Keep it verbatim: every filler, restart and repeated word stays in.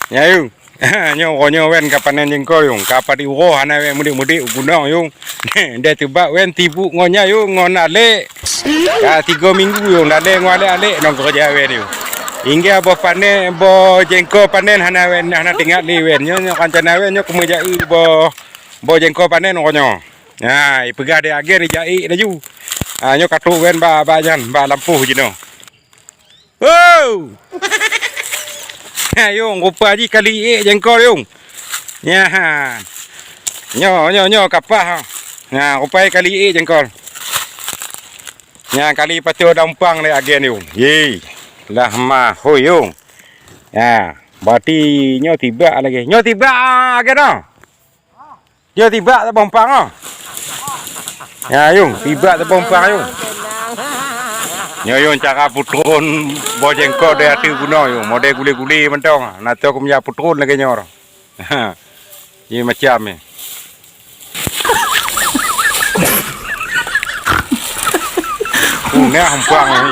Nya, Yung. Nyoe uroe nyoe wen ka panen jengkol, Yung. Ka padit uroe hana wen mudik-mudik u gunong, Yung. Deh teubak wen sibuk ngon nya, Yung, ngon alek. Ka tiga minggu, Yung, dalek ngon alek-alek nong keureuja wen, Yung. Hingga boh panen, boh jengkol panen hana wen, hana teuingat lé wen. Nyoe, nyoe rencana wen nyoe keumeujak eu boh, boh jengkol panen uroe nyoe. Ha, ipeugah di agen ijak ék laju. Ha, nyoe ka trok wen bak, bak nyan, bak lampôh jinoe. Wow! Ha, Yung, rupa jih kali ék jengkol, Yung. Nya, ha. Nyoe, nyoe, nyoe kapah, ha. Ha, rupa jih kali ék jengkol. Nya, kali pacoe dampang lé agen, Yung. Ye. Lah mah, hoi, Yung. Ha, berarti nyoe tibak lagi. Nyoe tibak, ah, agen, ah. Nyoe tibak saboh umpang, oh. Ya, Yung, tibak saboh umpang, Yung. Nyoe, Yung, cara putron boh jengkol di ateueh gunong, Yung. Model gule-gule mantong. Na teu keu meujak putron lagèe nyoe. Ye macam ni. Punah umpang ni.